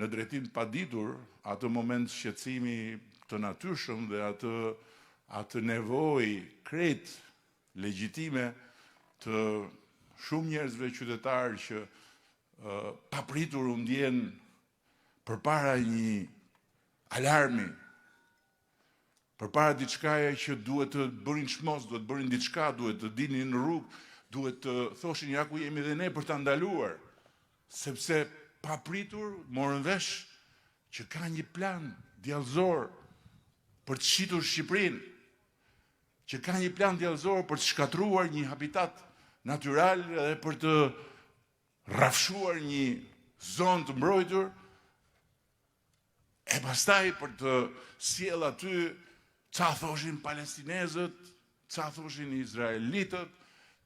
në drejtim të paditur atë moment shqetësimi të natyrshëm dhe atë atë nevojë krejt legjitime të shumë njerëzve qytetarë që papritur u ndjenë përpara një alarmi, përpara diçkaje që duhet të bënin çmos, duhet të bënin diçka, duhet të dilnin në rrugë, duhet të thoshin ja ku jemi dhe ne për ta ndaluar, sepse papritur morën vesh që ka një plan djallëzor për të shitur Shqipërinë, që ka një plan djallëzor për të shkatërruar një habitat natyral dhe për të rrafshuar një zonë të mbrojtur, e pastaj për të sjellë aty ca thoshin palestinezët, ca thoshin izraelitët,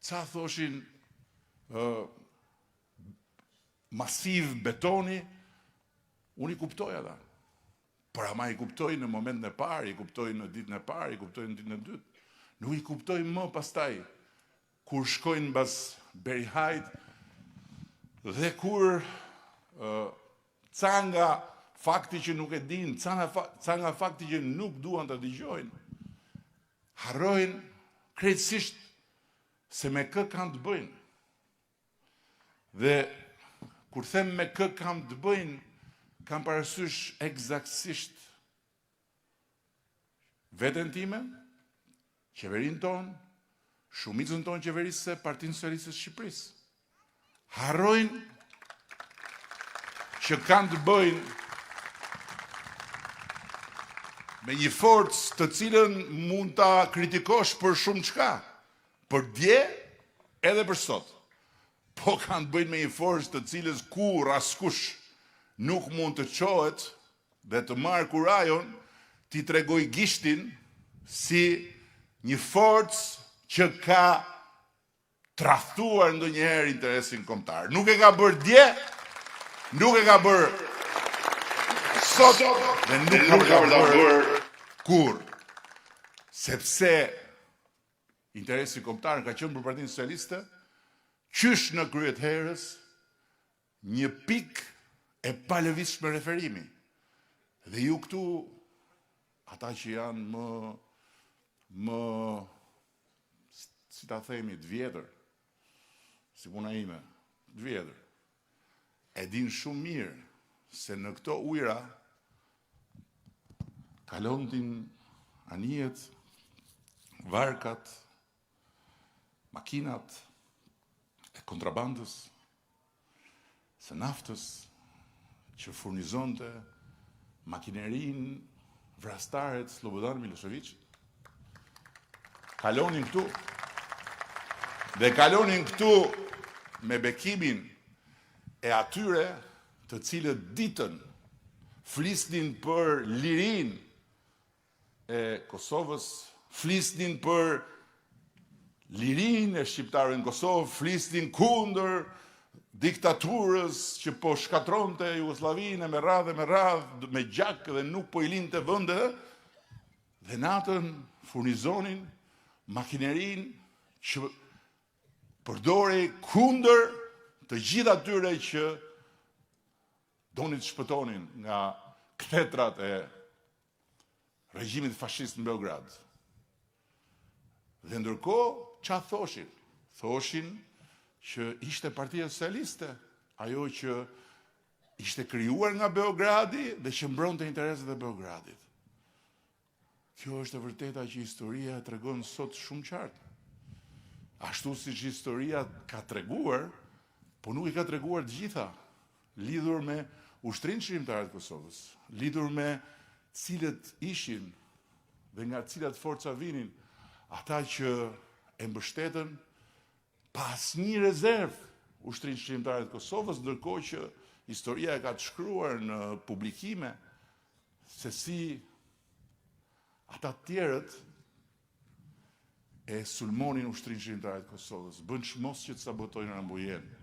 ca thoshin uh, masiv betoni, unë i kuptoj ata. Por ama i kuptoj në momentin e parë, i kuptoj në ditën e parë, i kuptoj në ditën e dytë. Nuk i kuptoj më pastaj kur shkojnë mbas Berihait dhe kur uh, ca nga fakti që nuk e dinë, ca nga, ca nga fakti që nuk duan ta dëgjojnë, harrojnë krejtësisht se me kë kanë të bëjnë. Dhe kur them me kë kanë të bëjnë, kam parasysh ekzaktësisht veten time, qeverinë tonë, shumicën tonë qeverisëse, Partinë Socialiste të Shqipërisë. Harrojnë që kanë të bëjnë me një forcë të cilën mund ta kritikosh për shumëçka, për dje edhe për sot. Po kanë të bëjnë me një forcë të cilës kurrë askush nuk mund të çohet dhe të marrë kurajon t'i tregojë gishtin si një forcë që ka tradhtuar ndonjëherë interesin kombëtar. Nuk e ka bërë dje, nuk e ka bërë sot dhe nuk ka për ta bërë kurrë. Sepse interesi kombëtar ka qenë për Partinë Socialiste qysh në krye të herës një pikë e palëvizshme referimi. Dhe ju këtu, ata që janë më, më, si ta themi, të vjetër, si puna ime, të vjetër, e dinë shumë mirë se në këto ujëra kalonin anijet, varkat, makinat e kontrabandës së naftës që furnizonte makinerinë vrastare të Sllobodan Milosheviqit. Kalonin këtu dhe kalonin këtu me bekimin e atyre të cilët ditën flisnin për lirinë e Kosovës, flisnin për lirinë e shqiptarëve në Kosovë, flisnin kundër diktaturës që po shkatërronte Jugosllavinë me radhë me radhë me gjak dhe nuk po i linte vende dhe natën furnizonin makinerinë që përdorej kundër të gjithë atyre që donin të shpëtonin nga kthetrat e regjimit fashist në Beograd. Dhe ndërkohë, ça thoshin? Thoshin që ishte Partia Socialiste, ajo që ishte krijuar nga Beogradi dhe që mbronte interesat e Beogradit. Kjo është e vërteta që historia e tregon sot shumë qartë. Ashtu siç historia ka treguar, po nuk i ka treguar të gjitha, lidhur me Ushtrinë Çlirimtare të Kosovës, lidhur me cilët ishin dhe nga cilat forca vinin ata që e mbështetën pa asnjë rezervë Ushtrinë Çlirimtare të Kosovës, ndërkohë që historia e ka të shkruar në publikime se si ata të tjerët e sulmonin Ushtrinë Çlirimtare të Kosovës, bënë çmos që të sabotojnë Rambujenë.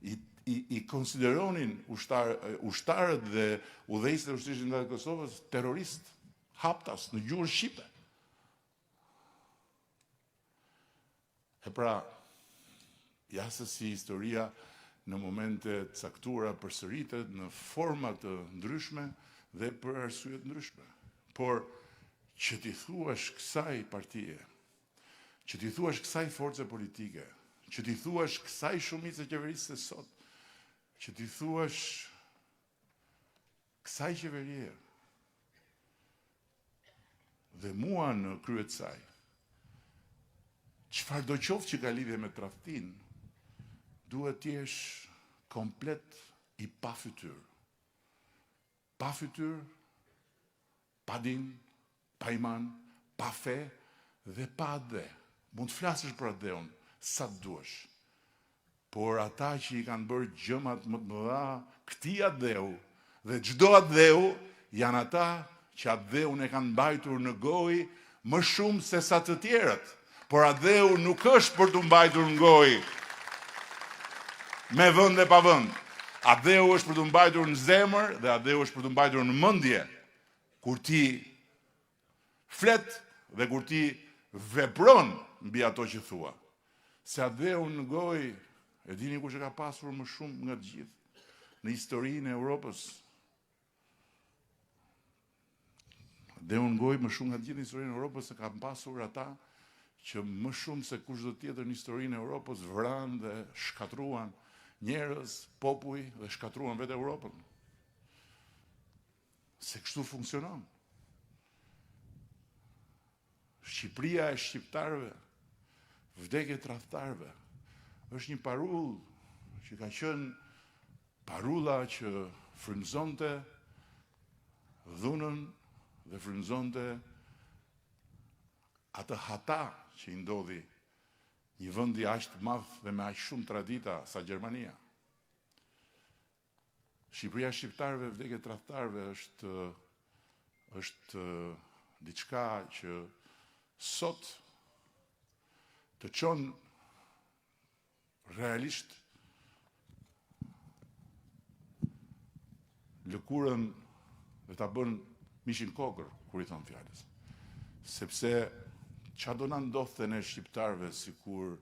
I, i, i konsideronin ushtar, ushtarët dhe udhëheqësit e Ushtrisë Çlirimtare të Kosovës terroristë, haptas në gjuhën shqipe. E pra, ja se si historia në momente të caktuara përsëritet në forma të ndryshme dhe për arsye të ndryshme. Por që t'i thuash kësaj partie, që t'i thuash kësaj force politike, që t'i thuash kësaj shumice qeverisëse sot, që t'i thuash kësaj qeverie dhe mua në krye të saj, çfarëdo qoftë që ka lidhje me tradhtinë, duhet të jesh komplet i pafytyrë. Pa fytyrë, pa din, pa iman, pa fe dhe pa atdhe. Mund të flasësh për atdheun sa të duash. Por ata që i kanë bërë gjëmat më të mëdha këtij atdheu dhe çdo atdheu janë ata që atdheun e kanë mbajtur në gojë më shumë se sa të tjerët. Por atdheu nuk është për t'u mbajtur në gojë me vend e pa vend. Atdheu është për t'u mbajtur në zemër dhe atdheu është për t'u mbajtur në mendje. Kur ti flet dhe kur ti vepron mbi ato që thua. Se atdheun në gojë, e dini kush e ka pasur më shumë nga të gjithë në historinë e Europës. Atdheun në gojë më shumë nga të gjithë në historinë e Europës e kanë pasur ata që më shumë se kushdo tjetër në historinë e Europës vranë dhe shkatërruan njerëz, popuj dhe shkatërruan vetë Europën. Se kështu funksionon. Shqipëria e shqiptarëve, vdekje tradhtarëve, është një parullë që ka qenë parulla që frymëzonte dhunën dhe frymëzonte atë hata që i ndodhi një vendi aq të madh dhe me aq shumë tradita sa Gjermania. Shqipëria e shqiptarëve, vdekje tradhtarëve është është diçka që sot të çon realisht lëkurën dhe ta bën mishin kokërr, kur i thonë fjalës. Sepse ça do na ndodhte ne shqiptarëve sikur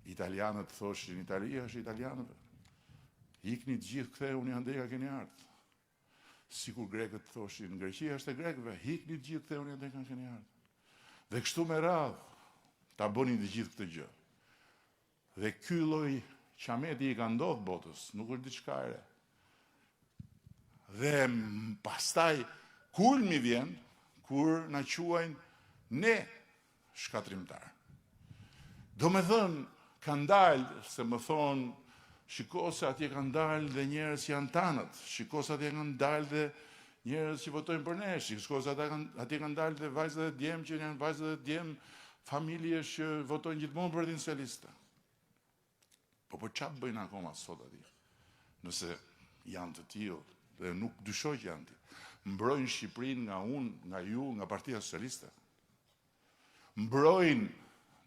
Italianët thoshin, Italia është e italianëve. Ikni të gjithë kthehuni andej nga keni ardhur. Sikur grekët thoshin, Greqia është e grekëve, ikni të gjithë kthehuni andej nga keni ardhur. Dhe kështu me radhë, ta bënin të gjithë këtë gjë. Dhe ky lloj qameti i ka ndodhur botës, nuk është diçka e re. Dhe pastaj kulmi vjen kur na quajnë ne shkatërrimtar. Domethënë, kanë dalë, se më thonë, shiko se atje kanë dalë dhe njerëz që janë tanët, shiko se atje kanë dalë dhe njerëz që votojnë për ne, shiko se atje kanë dalë dhe vajza dhe djem që janë vajza dhe djem familjesh që votojnë gjithmonë për Partinë Socialiste. Po po ça bëjnë akoma sot atje? Nëse janë të tillë, dhe nuk dyshoj që janë të tillë. Mbrojnë Shqipërinë nga unë, nga ju, nga Partia Socialiste. Mbrojnë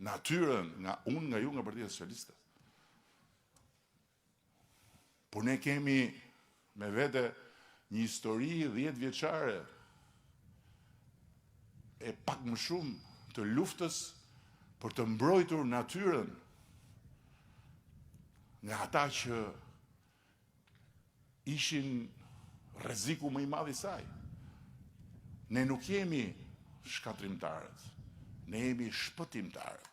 natyrën nga unë, nga ju, nga Partia Socialiste. Por ne kemi me vete një histori 10 vjeçare e pak më shumë të luftës për të mbrojtur natyrën nga ata që ishin rreziku më i madh i saj. Ne nuk jemi shkatërrimtarët, ne jemi shpëtimtarët.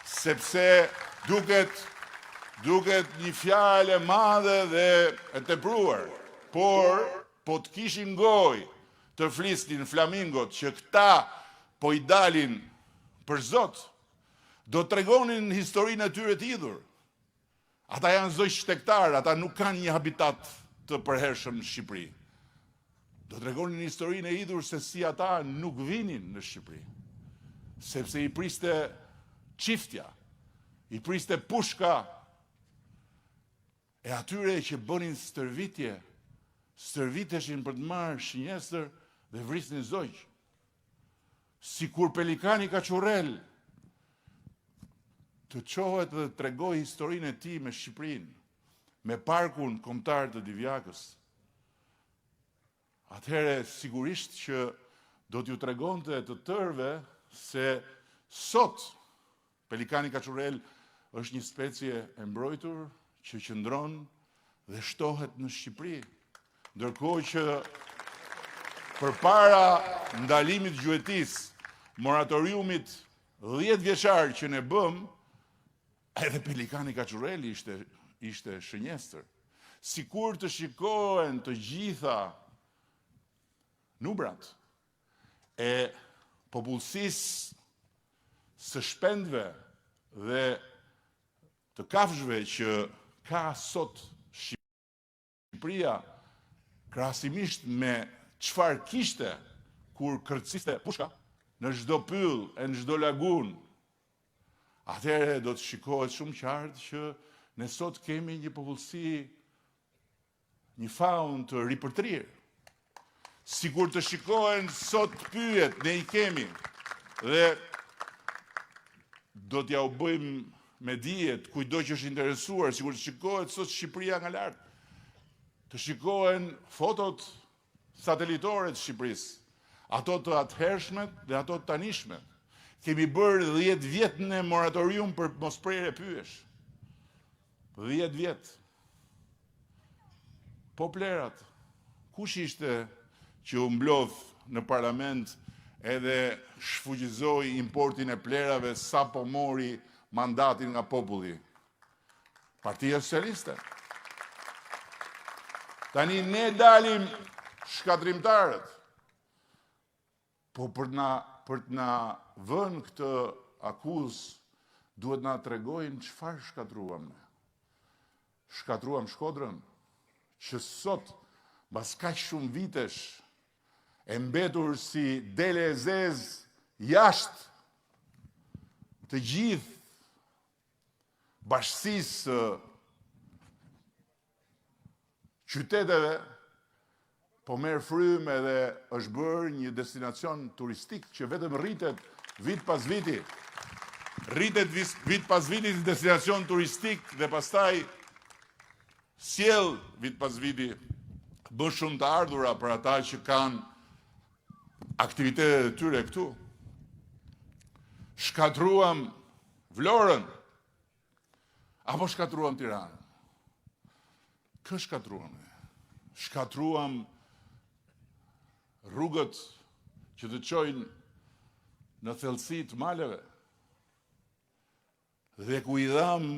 Sepse duket duket një fjalë e madhe dhe e tepruar, por po të kishin gojë të flisnin flamingot që këta po i dalin për zot, do të tregonin historinë e tyre të hidhur. Ata janë zogj shtegtarë, ata nuk kanë një habitat të përhershëm në Shqipëri. Do tregonin historinë e hidhur se si ata nuk vinin në Shqipëri. Sepse i priste çiftja, i priste pushka e atyre që bënin stërvitje, stërviteshin për të marrë shënjestër dhe vrisnin zogj. Sikur pelikani kaçurrel të çohet dhe të tregojë historinë e tij me Shqipërinë, me parkun kombëtar të Divjakës, atëherë sigurisht që do t'ju tregonte të tërëve se sot pelikani kaçurrel është një specie e mbrojtur. që qëndron dhe shtohet në Shqipëri, ndërkohë që përpara ndalimit të gjuetisë, moratoriumit 10 vjeçar që ne bëmë, edhe pelikani kaçurrel ishte ishte shënjestër. Sikur të shikohen të gjitha numrat e popullsisë së shpendëve dhe të kafshëve që ka sot Shqipëria krahasimisht me çfarë kishte kur kërciste pushka në çdo pyll e në çdo lagunë, atëherë do të shikohet shumë qartë që ne sot kemi një popullsi Një faunë të ripërtrirë. Sikur të shikohen sot pyjet, ne i kemi dhe do t'jua bëjmë me dije kujtdo që është interesuar, sikur të shikohet sot Shqipëria nga lart, të shikohen fotot satelitore të Shqipërisë, ato të atëhershmet dhe ato të tanishmet. Kemi bërë 10 vjet ne moratorium për mosprerje pyjesh. 10 vjet. Po plehrat, kush ishte që u mblodh në parlament edhe shfuqizoi importin e plehrave sapo mori mandatin nga populli? Partia Socialiste. Tani ne dalim shkatërrimtarët. Po për të na për të na vënë këtë akuzë, duhet na tregojnë çfarë shkatërruam ne. Shkatërruam Shkodrën, që sot mbas kaq shumë vitesh e mbetur si dele e zezë jashtë të gjithë bashkësisë së qyteteve po merr frymë edhe është bërë një destinacion turistik që vetëm rritet vit pas viti. Rritet vit pas viti si destinacion turistik dhe pastaj sjell vit pas viti më shumë të ardhura për ata që kanë aktivitetet e tyre këtu. Shkatërruam Vlorën, Apo shkatërruam Tiranën? Kë shkatërruam ne? Shkatërruam rrugët që të çojnë në thellësi të maleve dhe ku i dhamë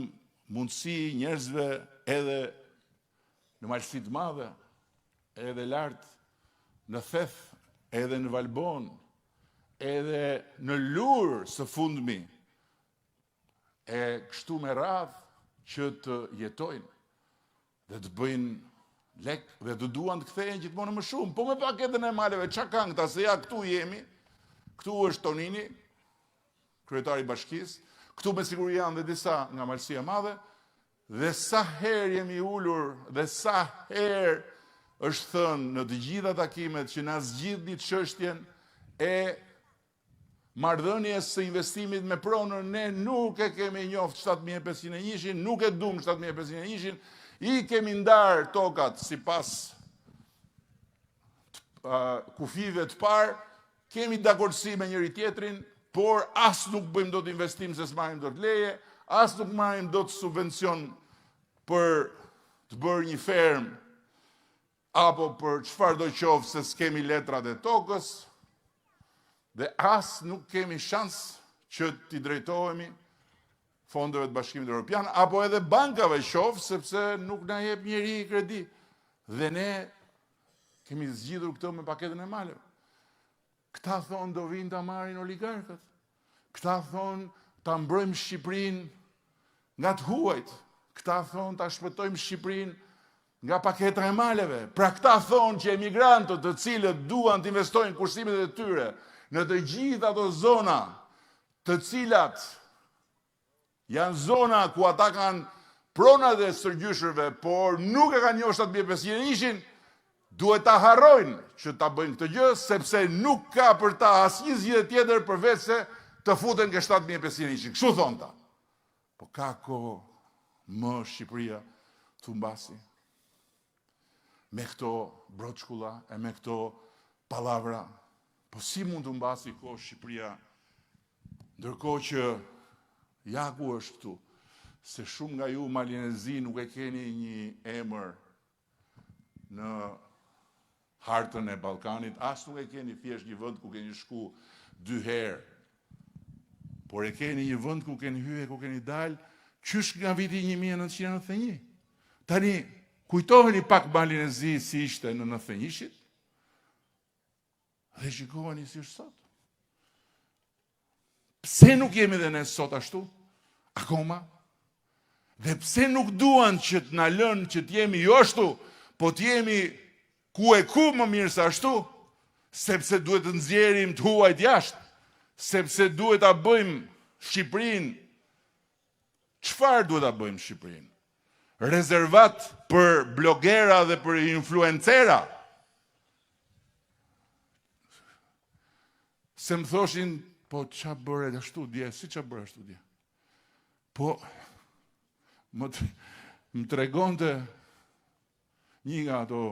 mundësi njerëzve edhe në Malësi të Madhe, edhe lart në Theth, edhe në Valbonë, edhe në Lurë së fundmi, E kështu me radhë që të jetojnë dhe të bëjnë lek dhe të duan të kthehen gjithmonë më shumë. Po me paketën e maleve, ça kanë këta se ja këtu jemi, këtu është Tonini, kryetari i bashkisë, këtu me siguri janë dhe disa nga Malësia e Madhe, dhe sa herë jemi ulur dhe sa herë është thënë në të gjitha takimet që na zgjidhni çështjen e marrëdhënies së investimit me pronën, ne nuk e kemi njoft 7501-shin, nuk e duam 7501-shin, i kemi ndarë tokat sipas kufijve të parë, kemi dakordësi me njëri-tjetrin, por as nuk bëjmë dot investim se s'marrim dot leje, as nuk marrim dot subvencion për të bërë një fermë apo për çfarëdo qoftë se s'kemi letrat e tokës dhe as nuk kemi shans që t'i drejtohemi fondeve të Bashkimit Evropian apo edhe bankave qoftë sepse nuk na jep njeri kredi. Dhe ne kemi zgjidhur këtë me paketën e maleve. Këta thonë do vijnë ta marrin oligarkët. Këta thonë ta mbrojmë Shqipërinë nga të huajt. Këta thonë ta shpëtojmë Shqipërinë nga paketa e maleve. Pra këta thonë që emigrantët të cilët duan të investojnë kursimet e tyre në të gjitha ato zona të cilat Janë zona ku ata kanë pronat e stërgjyshërve, por nuk e kanë njohur 7501-shin, duhet ta harrojnë që ta bëjnë këtë gjë, sepse nuk ka për ta asnjë zgjidhje tjetër përveçse të futen ke 7501-shin. Kështu thonë ata. Po ka kohë më Shqipëria të humbasi me këto broçkulla e me këto pallavra. Po si mund të humbasi kohë Shqipëria Ndërkohë që ja ku është këtu. Se shumë nga ju Malin e Zi nuk e keni një emër në hartën e Ballkanit, as nuk e keni thjesht një vend ku keni shku dy herë, por e keni një vend ku keni hyrë e ku keni dalë qysh nga viti 1991. Tani, kujtoheni pak Malin e Zi si ishte në 91-shit, dhe shikojeni si është sot. Pse nuk jemi dhe ne sot ashtu? Akoma? Dhe pse nuk duan që të na lënë që të jemi jo ashtu, po të jemi ku e ku më mirë se ashtu, sepse duhet të nxjerrim të huajt jashtë, sepse duhet ta bëjmë Shqipërinë. Çfarë duhet ta bëjmë Shqipërinë? Rezervat për blogera dhe për influencera. Se më thoshin, po ça bëre ashtu dje, si ça bëre ashtu dje? Po, më, më tregonte një nga ato.